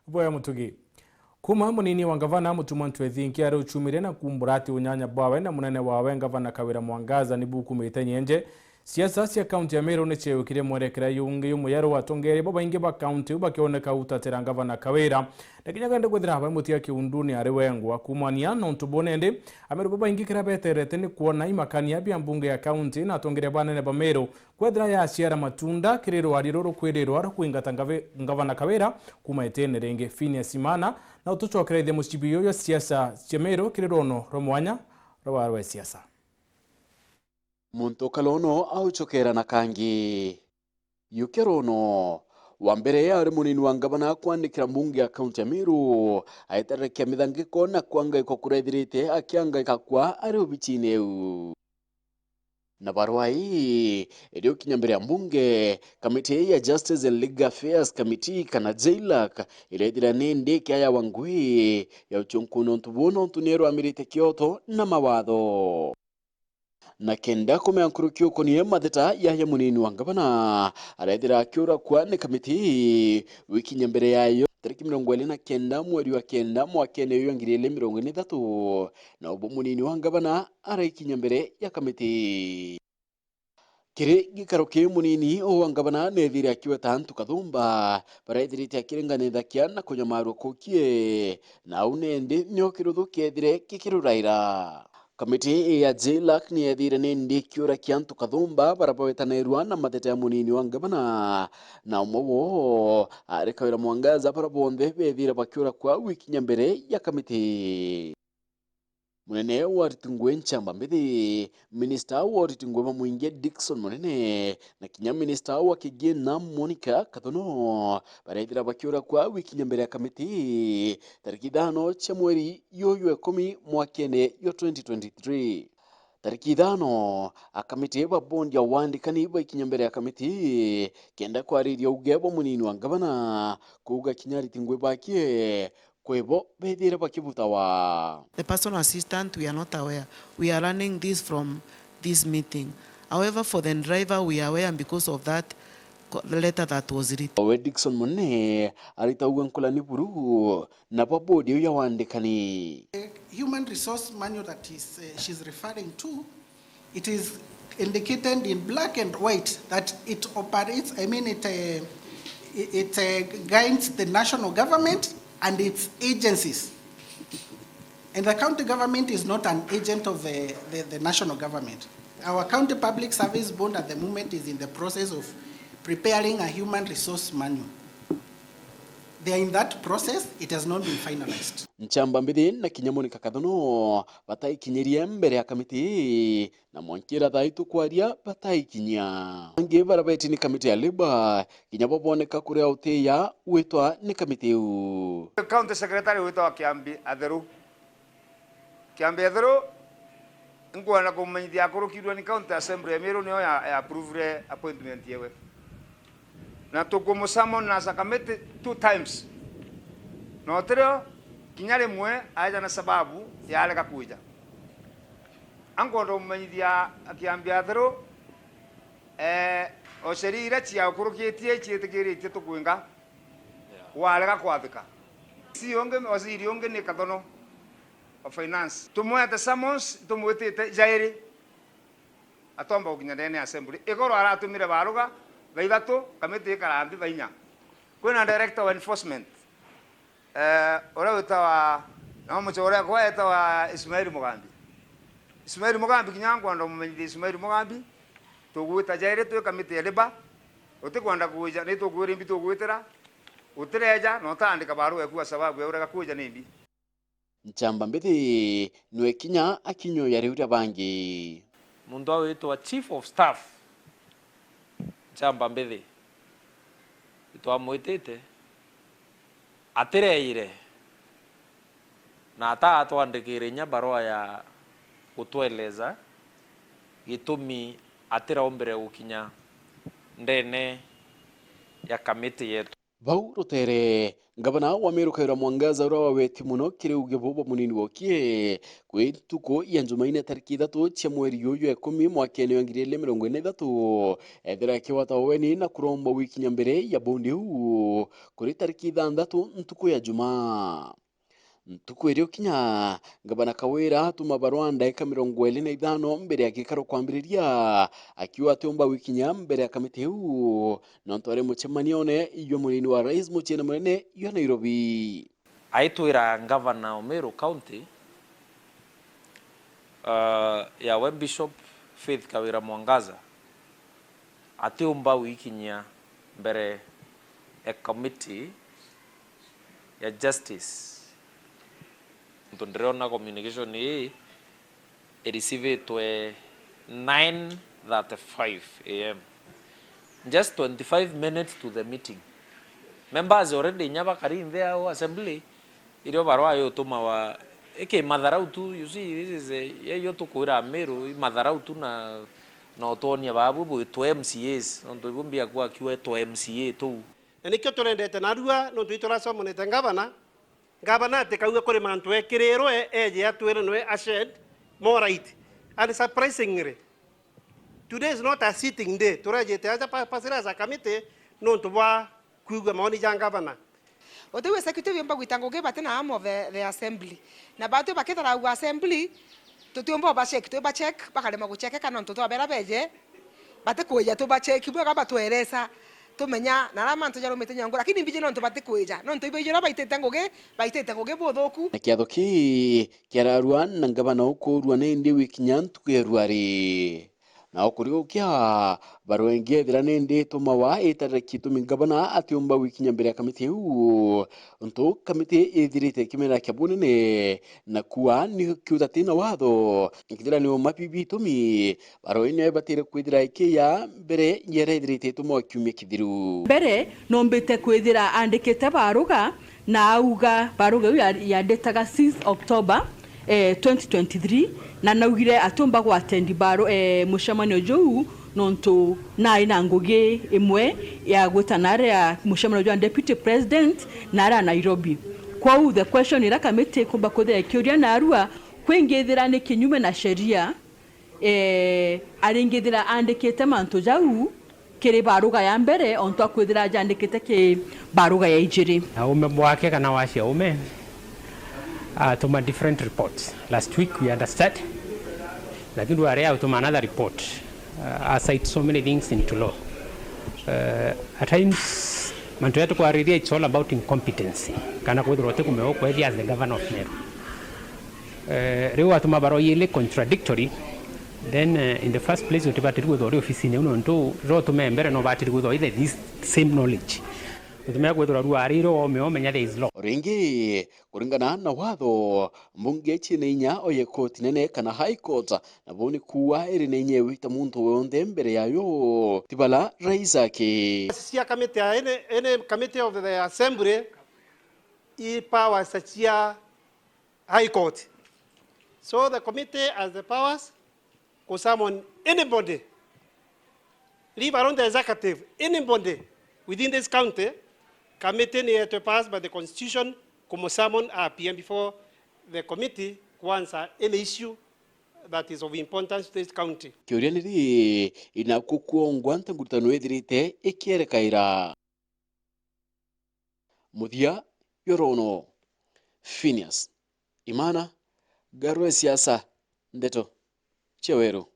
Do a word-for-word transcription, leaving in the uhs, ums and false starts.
Boya Mutugi. Kuuma munini wa ngavana Mutuma Ntwethinki ari uchumire na kumbura ati unyanya bwawe na munene wawe ngavana Kawira Mwangaza ni bukumite nyenje, siasa cia kaunti ya Meru ni cieyukire mwerekera yungi yumuyaru, atongeria babaingi ba kaunti iu bakioneka utatira ngavana Kawira. Na kinya kende kwithira bai mutia kiunduni ari wengwa kumania nontu buu nindi, Ameru babaingi kiria beterete ni kwona imakania bia mbunge ya kaunti na atongeria banene ba Meru kwethira yaciara matunda kiri rwari ruru kwirirwa rukwingata ngavi-, ngavana Kawira kuuma itene ringi. Phineas Imana na utucokereithia mucibi uyu jwa siasa cia Meru kiri rwono rwa mwanya rwa rwa siasa. Muntu kalono aucokera na kangi. Yuke rono. Wa mbere ari munini wa ngavana kwandikira mbunge ya kaunti ya Meru, aetererekia mithangiko na kwangaikwa kuria ethirite akiangaika kwa ari obicine iu. Na barua ii iri ukinya mbere ya mbunge, kamiti ya Justice and Legal Affairs Committee kana JLAC irethira ni ndiki ya wangui ya uchunku nontu buu nontu ni irwamirite kioto na mawatho. Na kenda kumea nkuruki ukonie matheta yaya munini wa ngavana, arethira akiurakua ni kamiti ii, wikinya mbere yayo tariki mirongo iri na kenda mweri wa kenda mwakene uyu wa ngiri iri mirongo iri na ithatu, na ubu munini wa ngavana araikinya mbere ya kamiti ii. Kiri gikaro kii munini wa ngavana neethire akiweta antu kathumba barethirite akiringanithakia na kunyamarua kukie, na au nendi nio kiruthu kiethire gikiruraira. Kamiti ii ya JLAC ni yeethire nindi ikiurakia antu kathumba baria bawetanirua na matheta ya munini wa ngavana, na umwe woo ari Kawira Mwangaza, baria bonthe beethire bakiurakua wikinya mbere ya kamiti. Munene wa uriti ngui Nchamba Mbithi, minista wa uriti ngui bwa muingi Dickson Munene, na kinya minista wa kigina Monica Kathono, barethira bakiurakua wikinya mbere ya kamiti tariki ithano cia mweri juju jwa ikumi mwakene jwa twenty twenty-three. Tariki ithano, akamiti ba bondi ya wandikani baikinya mbere ya kamiti kenda kwariria uge bwa munini wa ngavana, kuuga kinya ariti ngui bakie kwi bo bethire bakibutawa. The personal assistant, we are not aware. We are learning this from this meeting. However, for the driver, we are aware because of that co-, letter that was written. Owe Dickson Munene aritauga nkulani buru na bwa bodi iu ya wandikani. The human resource manual that is, uh, she's referring to, it is indicated in black and white that it operates, I mean, it, uh, it, it, uh, guides the national government and its agencies. And the county government is not an agent of the, the, the national government. Our county public service board at the moment is in the process of preparing a human resource manual. They are in that process, it has not been finalized. Nchamba Mbithi na kinya Monica Kathono bataikinyirie mbere ya kamiti ii, na mwankira thaa ii tukwaria bataikinyia. Angi baria beti ni kamiti ya Labour, kinya bo boneka kuria utiya witwa ni kamiti iu. County secretary witwa Kiambi Atheru. Kiambi Atheru, nkwenda kumumenyithia akurukirwe ni County Assembly ya Meru niyo ya, ya approve appointment yewe. Na tukumusummon as a committee two times. Na utirio kinya rimwe aeja na sababu yarega kwija. Ankwenda kumumenyithia Kiambi Atheru, eh, o sheria iria ciaukurukitie ciitikiritie tukwinga, warega kwathika. Si ungi, waziri ungi ni Kathono wa finance. Tumwete summons, tumwitite jairi. Atomba gukinya ndene ya assembly. Igoro aratumire baruga thaa ithatu, kamiti ikara nthi thaa inya. Kwina director wa enforcement, eh, uria witawa, na mucho uria kwa etawa Ismail Mugambi. Ismail Mugambi, kinya nkwenda umumenyithie Ismail Mugambi, tugwita jairi twi kamiti ya Labour, utikwenda kuja, ni tukwira imbi tugwitira, utireja, na utaandika barua eku kwa sababu ya urega kuja ni imbi. Nchamba Mbithi nwe kinya akinyoya riu ria bangi. Muntu awitwa Chief of Staff, Nchamba Mbithi, itwamwitite, atireire, na atatwandikire inya barua ya gutweleza gitumi atiraombire gukinya ndene ya kamiti yetu. Bau rutere, ngavana wa Meru Kawira Mwangaza, uria waweti mono kiri uge bubu munini wokie, kwi ntuku ya Njumaine tariki ithatu cia mweri uyu wa ikumi mwakene wa ngiri igiri mirongo iri na ithatu, ethira akiwata weni na kuromba gwikinya mbere ya bondi iu kuri tariki ithanthatu ntuku ya Jumaa. Ntuku iria ukinya, ngavana Kawira atuma barua ndaika mirongo iri na ithano mbere ya gikaro kwambiriria, akiuga atiumba gwikinya mbere ya kamiti iu, nontu ari mucemanione jwa munini wa rais muciine munene jwa Nairobi. Aitwira ngavana o Meru County, uh, yawe Bishop Faith Kawira Mwangaza atiumba gwikinyia mbere ya committee ya justice. Nontu ndiriona communication ii irecivitwe nine thirty-five a m, just twenty-five minutes to the meeting. Members already inya bakari nthi ao assembly, irio barua yutumawa iki matharau tu, you see, this is a, yeyo tukwira Meru, i matharau tu na, na utwonia babu bwitwe M C As, nontu ibu mbia kwa kiwe twa M C A tuu. Na nikio turendete narua, nontu ituracomonete ngavana, ngavana atikauga kuri mantu ekirirwe eje atwire nwe ashed more right. And surprisingly, today is not a sitting day. Turejete aja pa, pasira as a committee, nontu bwa kwigua maoni ja ngavana. Uti executive yumba gwita ngugi bati na arm of the, the assembly. Na batu bakitharaua assembly, tutiumba uba check, twiba check, bakarema guchekeka nontu twabera beje, batikwija tuba check, bwega batweresa, tumenya na ara mantu jarumite nyongo, lakini mbiji nontu batikwija, nontu ibe ijura baitite ngugi, baitite ngugi buthuku. Na kiatho kii kiararua na ngavana ukurua nindi wikinya ntuku ya ruari. Nao kuriukia, barua ingi ethira nindi itumawa itarire gitumi ngavana atiumba gwikinya mbere ya kamiti iu, untu kamiti ithirite ikimera kia bunene na kuwa ni kiuta tina watho. Kethira ni uma bibi itumi, barua ino ibatire kwithira ikiya mbere ya iria ithirite itumawa kiumia kithiru. Mbere, nombite kwithira andikite baruga na auga baruga iu ya, yanditaga since October, eh, twenty twenty-three, na naugire atiumba gwatendi baro, eh, mucemanio juu, nontu nari na ngugi imwe ya gwita naria mucemanio jwa deputy president naria Nairobi. Kwou the question ira kamiti ikumba kwithira ikiuria narua, kwingithira ni kinyume na sheria, eh, aringithira andikite mantu jau kiri baruga ya mbere, ontu akwithira ajandikite ki baruga ya ijiri. Na ume bwake kana wacia ume, atuma different reports. Last week we understood, lakini rwari atuma another report. Uh, I cite so many things into law. Uh, at times, mantu ya tukwariria, it's all about incompetency. Kana kwithirwa uti kumenya ukwethia as the governor of Meru. Eh, riu watuma barua ili contradictory, then, eh, in the first place, utibatiri kwithirwa uri ofisini iu, nontu riria utume mbere, no ubatiri kwithirwa with this same knowledge. Utume kwithirwa rua ari iro ome, umenya there is law. Ringi, kuringana na watho, mbunge ciina inya oye koti nene kana High Court, na buu ni kuuga iri na inya iwita muntu wonthe mbere yayo, ti bala rais aki. Cia committee, any, any committee of the assembly, i powers cia High Court. So the committee has the powers to summon anybody, leave alone the executive, anybody within this county, committee ni yetwe passed by the constitution, kumu summon appear before the committee kuansa any issue that is of importance to this county. Kiuria ni ri, inaku kuongwa nta ngurutano ithirite ikierekaira? Muthia yorono, Phineas Imana, Ngarwe Siasa, Ndeto cia Weru.